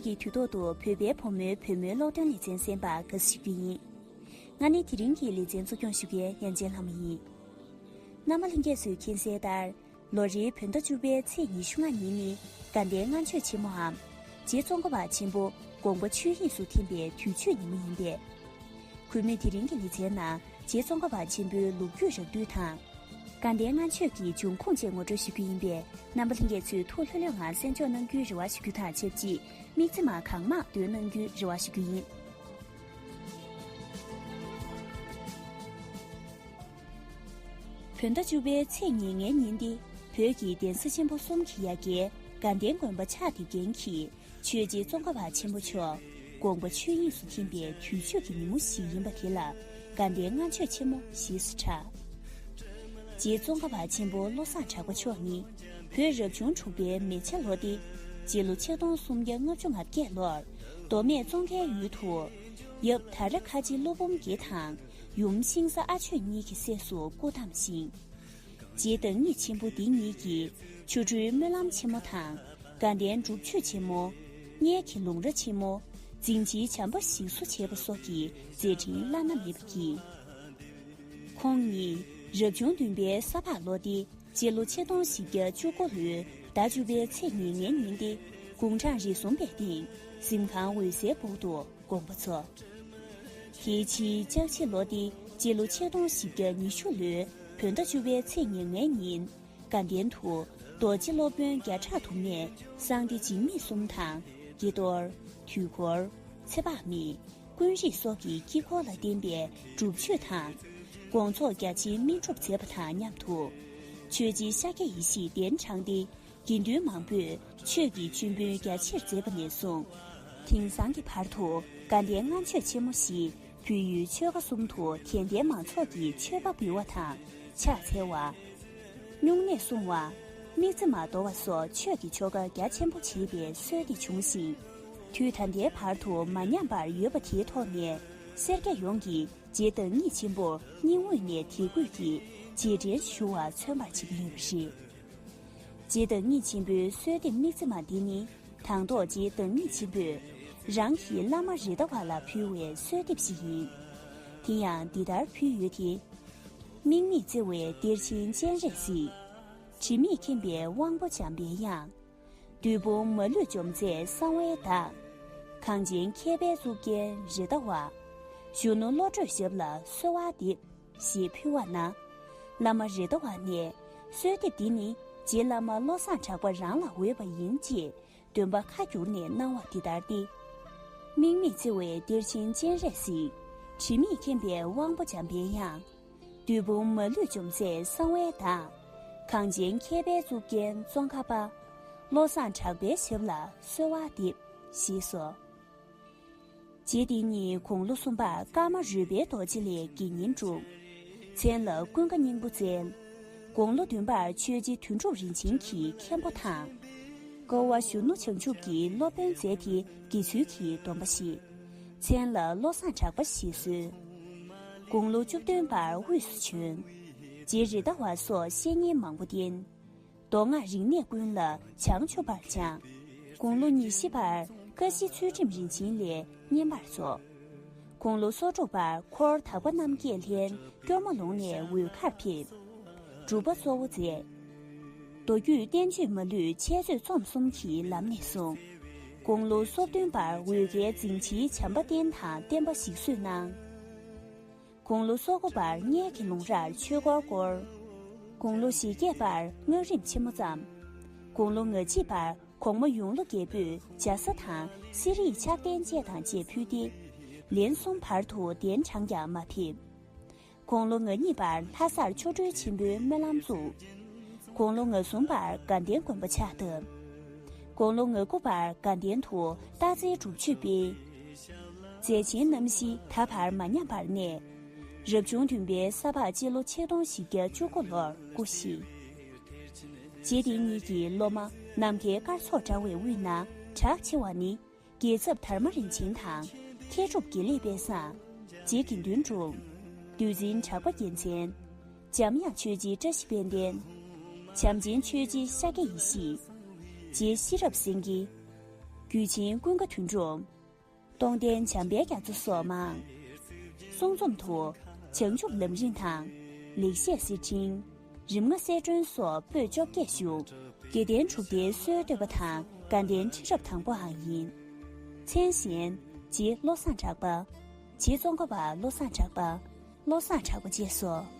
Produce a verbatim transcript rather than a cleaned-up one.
ཀྱི་དུས་ཐོག་ཏུ་བོད་པའི་བུ་མོའི་བོད་མིའི་སློབ་སྟོན་ལེ་ཚན་གསན་པར་དགའ་བསུ་ཞུ་རྒྱུ་ཡིན། ང་ནི་དེ་རིང་གི་ལེ་ཚན་གཙོ་སྐྱོང་ཞུ་མཁན་ཡང་ཅན་ལྷ་མོ་ཡིན། རྣམ་པ་ལྷན་རྒྱས་ཚོས་མཁྱེན་གསལ་ལྟར། ལོ་རེའི་བོད་ཟླ་བཅུ་པའི་ཚེས་ཉི་ཤུ་ལྔ་ཉིན་ནི་དགའ་ལྡན་ལྔ་མཆོད་ཆེན་མོའམ། རྗེ་ཙོང་ཁ་པ་ཆེན་པོ་དགོངས་པ་ཆོས་དབྱིངས་སུ་ཐིམ་པའི་དུས་མཆོད་ཉིན་མོ་ཡིན་པས། གུས་མོས་དེ་རིང་གི་ལེ་ཚན་ནང་རྗེ་ཙོང་ཁ་པ་ཆེན་པོའི་ལོ་རྒྱུས་རགས་བསྡུས་དང་། དགའ་ལྡན་ལྔ་མཆོད་ཀྱི་འབྱུང་ཁུངས་བཅས་ངོ་སྤྲོད་ཞུ་རྒྱུ་ཡིན་པས། རྣམ་པ་ལྷན་རྒྱས་ཚོས་ཐུགས་ལྷོད་ལྷོད་ངང་གསན་འཇོག་གནང་རྒྱུའི་རེ་བ་ཞུ་རྒྱུ་དང་ཆབས་ཅིག་དམིགས་བརྩེ་མ་གང་མང་འདོན་གནང་རྒྱུའི་རེ་བ་ཞུ་རྒྱུ་ཡིན། བོད་ཟླ་བཅུ་པའི་ཚེས་ཉེར་ལྔའི་ཉིན་འདི། བོད་ཀྱི་གདན་ས་ཆེན་པོ་གསུམ་གྱི་ཡ་གྱལ་དགའ་ལྡན་དགོན་པ་ཕྱག་འདེབས་མཁན་གྱི་ཆོས་རྗེ་ཙོང་ཁ་པ་ཆེན་པོ་མཆོག་དགོངས་པ་ཆོས་དབྱིངས་སུ་ཐིམ་པའི་དུས་མཆོད་ཀྱི་ཉིན་མོ་ཞིག་ཡིན་པ་དེ་ལ་དགའ་ལྡན་ལྔ་མཆོད་ཆེན་མོ་ཞེས་སུ་གྲགས། རྗེ་ཙོང་ཁ་པ་ཆེན་པོ་བློ་བཟང་གྲགས་པ་མཆོག་ནི་བོད་རབ་བྱུང་དྲུག་པའི་མེ་བྱ་ལོ་སྟེ། སྤྱི་ལོ་ཆིག་སྟོང་སུམ་བརྒྱ་ལྔ་བཅུ་ང་བརྒྱད་ལོར་མདོ་སྨད་ཙོང་ཁའི་ཡུལ་དུ་ཡབ་ད་ར་ཁ་ཆེ་ཀླུ་འབུམ་དགེ་དང་ཡུམ་ཤིང་བཟའ་ཨ་ཆོས་གཉིས་ཀྱི་སྲས་སུ་སྐུ་བལྟམས་ཤིང་། རྗེ་བདག་ཉིད་ཆེན་པོ་འདི་ཉིད་ཀྱིས་ཆོ་འཕྲུལ་སྨོན་ལམ་ཆེན་མོ་དང་དགའ་ལྡན་སྒྲུབ་མཆོད་ཆེན་མོ། གཉལ་གྱི་ལུང་ར་ཆེན་མོ། རྫིང་ཕྱིའི་བྱམས་པ་ཞིག་གསོ་བྱས་པ་སོགས་ཀྱི་མཛད་འཕྲིན་བླ་ན་མེད་པ་བསྐྱེད། ཁོང་ཉིད་རབ་བྱུང་བདུན་པའི་ས་ཕག་ལོ་སྟེ། སྤྱི་ལོ་ཆིག་སྟོང་བཞི་བརྒྱ་བཅུ་དགུ་ལོའི་ཟླ་བཅུ་པའི་ཚེས་ཉེར་ལྔའི་ཉིན་ཏེ། དགུང་གྲངས་རེ་ཟུང་པའི་སྟེང་གཟིམ་ཁང་འོད་གསལ་སྦུག་ཏུ་དགོངས་པ་རྫོགས། དེའི་ཕྱིའི་ལྕགས་བྱི་ལོ་སྟེ། སྤྱི་ལོ་ཆིག་སྟོང་བཞི་བརྒྱ་ཉི་ཤུ་ལོའི་བོད་ཟླ་བཅུ་པའི་ཚེས་ཉེར་ལྔའི་ཉིན། དགའ་ལྡན་དུ་རྡོ་རྗེ་སློབ་དཔོན་བརྒྱ་ཕྲག་དུ་མས་གསང་བདེ་འཇིགས་མེད་གསུམ་དང་། དགྱེས་རྡོར། དུས་འཁོར། ཚེ་དཔག་མེད། ཀུན་རིག་སོགས་ཀྱི་དཀྱིལ་འཁོར་ལ་བརྟེན་པའི་སྒྲུབ་མཆོད་དང་། དགོངས་རྫོགས་རྒྱ་ཆེའི་སྨིན་སྒྲུབ་མཛད་པ་དང་མཉམ་དུ། ཆོས་རྗེ་ཤཱཀྱ་ཡེ་ཤེས་གདན་དྲངས་ཏེ། དགེ་འདུན་མང་པོས་ཆོས་ཀྱི་མཆོད་འབུལ་རྒྱ་ཆེར་མཛད་པ་ནས་བཟུང་། དེང་སང་གི་བར་དུ་དགའ་ལྡན་ལྔ་མཆོད་ཆེན་མོ་ཞེས་བོད་ཡུལ་ཆོལ་ཁ་གསུམ་དུ་དད་ལྡན་མང་ཚོགས་ཀྱིས་མཆོད་པ་འབུལ་བ་དང་ཕྱག་འཚལ་བ། སྨྱུང་གནས་སྲུང་བ། དམིགས་བརྩེ་མ་དོར་བ་སོགས་ཆོས་ཀྱི་ཆོ་ག་རྒྱ་ཆེན་པོ་བྱེད་པའི་སྲོལ་དེ་བྱུང་ཞིང་། དུས་ད་ལྟའི་བར་དུ་མ་ཉམས་པར་ཡོད་པ་དེའི་ཐོག་ནས་སེར་སྐྱ་ཡོངས་ཀྱིས་རྗེ་བདག་ཉིད་ཆེན་པོར་སྙིང་དབུས་ནས་དད་གུས་ཀྱིས་རྗེས་དྲན་ཞུ་བར་མཚོན་པར་བྱེད་ཀྱི་ཡོད་པ་རེད། རྗེ་བདག་ཉིད་ཆེན་པོའི་གསོལ་འདེབས་དམིགས་བརྩེ་མ་འདི་ནི། དང་ཐོག་རྗེ་བདག་ཉིད་ཆེན་པོས་རང་གི་བླ་མ་རི་ཟླ་བ་ལ་ཕུལ་བའི་གསོལ་འདེབས་ཤིག་ཡིན། དེ་ཡང་འདི་ལྟར་ཕུལ་ཡོད་དེ། དམིགས་མེད་བརྩེ་བའི་གཏེར་ཆེན་སྤྱན་རས་གཟིགས། དྲི་མེད་མཁྱེན་པའི་དབང་པོ་འཇམ་པའི་དབྱངས། བདུད་དཔུང་མ་ལུས་འཇོམས་མཛད་གསང་བའི་བདག། གངས་ཅན་མཁས་པའི་གཙུག་རྒྱན་རི་ཟླ་བ། གཞོན་ནུ་བློ་གྲོས་ཞབས་ལ་གསོལ་བ་འདེབས། ཞེས་ཕུལ་བ་ན། བླ་མ་རི་ཟླ་བ་ནས་གསོལ་འདེབས་འདི་ནི་རྗེ་བླ་མ་བློ་བཟང་གྲགས་པ་རང་ལ་འོས་པ་ཡིན་ཅེས་འདོན་པ་ཁ་བསྒྱུར་ནས་གནང་བ་འདི་ལྟར་ཏེ། དམིགས་མེད་བརྩེ་བའི་གཏེར་ཆེན་སྤྱན་རས་གཟིགས། དྲི་མེད་མཁྱེན་པའི་དབང་པོ་འཇམ་པའི་དབྱངས། བདུད་དཔུང་མ་ལུས་འཇོམས་མཛད་གསང་བའི་བདག། གངས་ཅན་མཁས་པའི་གཙུག་རྒྱན་ཙོང་ཁ་པ། བློ་བཟང་གྲགས་པའི་ཞབས་ལ་གསོལ་བ་འདེབས། ཞེས་སོ། རྗེ་འདི་ཉིད་དགུང་ལོ་གསུམ་པར་ཀརྨ་རོལ་པའི་རྡོ་རྗེ་ལས་དགེ་བསྙེན་བསྒྲུབས། མཚན་ལ་ཀུན་དགའ་སྙིང་པོ་བསྩལ། དགུང་ལོ་བདུན་པར་ཆོས་རྗེ་དོན་གྲུབ་རིན་ཆེན་གྱི་མཁན་པོ་དང་། ཀ་བ་གཞོན་ནུ་བྱང་ཆུབ་ཀྱི་སློབ་དཔོན་མཛད་དེ་དགེ་ཚུལ་གྱི་སྡོམ་པ་བཞེས། མཚན་ལ་བློ་བཟང་གྲགས་པ་ཞེས་གསོལ། དགུང་ལོ་བཅུ་བདུན་པར་དབུས་སུ་བྱོན། རྗེ་རི་ཟླ་བ་སོགས་བཤེས་གཉེན་མང་པོ་བསྟེན། མདོ་སྔགས་རིག་གནས་ཀུན་ལ་བྱང་ཆུབ་པར་སྦྱངས། དགུང་ལོ་ཉི་ཤུ་པར་ཀ་ཤི་ཚུལ་ཁྲིམས་རིན་ཆེན་ལས་བསྙེན་པར་རྫོགས། དགུང་ལོ་སོ་དྲུག་པར་འཁོར་དག་པ་རྣམ་བསྐྱེད་ལྷན་སྐྱོར་མོ་ལུང་ནས་འོལ་ཁར་ཕེབས། སྒྲུབ་པ་གཙོ་བོ་མཛད། མདོ་རྒྱུད་བསྟན་བཅོས་མ་ལུས་འཆད་རྩོད་རྩོམ་གསུམ་གྱི་ལམ་ནས་བཟུང་། དགུང་ལོ་སོ་བདུན་པར་འོལ་ཁའི་རྫིང་ཕྱིའི་བྱམས་པ་བསྟན་དང་བསྟན་པ་ཞིག་གསོས་གནང་། དགུང་ལོ་སོ་དགུ་པར་གཉལ་གྱི་ལུང་རར་ཆོས་འཁོར་བསྐོར། དགུང་ལོ་ཞེ་བརྒྱད་པར་སྔགས་རིམ་ཆེན་མོ་བརྩམས། དགུང་ལོ་ང་གཅིག་པར་གོང་མ་ཡོངས་ལུ་རྒྱལ་པོས་ཇ་ས་དང་གསེར་ཡིག་ཕྱག་རྟེན་བཅས་དང་བཅས་ཕུལ་ཏེ། ལན་གསུམ་བར་དུ་གདན་དྲངས་ཀྱང་མ་ཕེབས། དགུང་ལོ་ང་གཉིས་པར་ལྷ་སར་ཆོ་འཕྲུལ་ཆེན་པོའི་སྨོན་ལམ་བཙུགས། དགུང་ལོ་ང་གསུམ་པར་དགའ་ལྡན་དགོན་པ་ཕྱག་བཏབ། དགུང་ལོ་ང་དགུ་པར་དགའ་ལྡན་དུ་སྟག་རྩེའི་སྒྲུབ་མཆོད་སྤེལ། མཛད་ཆེན་རྣམ་བཞི་ད་བར་མ་ཉམས་པར་གནས། རབ་བྱུང་བདུན་པའི་ས་ཕག་སྤྱི་ལོ་ཆིག་སྟོང་བཞི་བརྒྱ་བཅུ་དགུ་ལོར་སྐུ་གཤེགས། རྗེ་འདི་ཉིད་ཀྱི་སློབ་མ་ནམ་མཁའི་སྐར་ཚོགས་འདྲ་བའི་དབུས་ན་གྲགས་ཆེ་བ་ནི། རྒྱལ་ཚབ་དར་མ་རིན་ཆེན་དང་། མཁས་གྲུབ་དགེ་ལེགས་དཔལ་བཟང་། རྗེ་དགེ་འདུན་གྲུབ། འདུལ་འཛིན་གྲགས་པ་རྒྱལ་མཚན། འཇམ་དབྱངས་ཆོས་རྗེ་བཀྲ་ཤིས་དཔལ་ལྡན། བྱམས་ཆེན་ཆོས་རྗེ་ཤཱཀྱ་ཡེ་ཤེས། རྗེ་ཤེས་རབ་སེང་གེ། རྒྱུད་ཆེན་ཀུན་དགའ་དོན་གྲུབ། སྟོང་རྟེན་བྱམས་པའི་རྒྱ་མཚོ་སོགས་མང་། གསུང་རྩོམ་དུ། བྱང་ཆུབ་ལམ་རིམ་དང་། ལེགས་བཤད་གསེར་ཕྲེང་། རིམ་ལྔ་གསལ་སྒྲོན་སོགས་པོད་བཅོ་བརྒྱད་བཞུགས། དགེ་ལྡན་གྲུབ་མཐའི་སྲོལ་གཏོད་པ་དང་དགའ་ལྡན་ཁྲི་རབས་དང་པོའང་ཡིན། མཚན་གཞན། རྗེ་བློ་བཟང་གྲགས་པ། རྗེ་ཙོང་ཁ་པ་བློ་བཟང་གྲགས་པ། བློ་བཟང་གྲགས་པ་བཅས་སོ།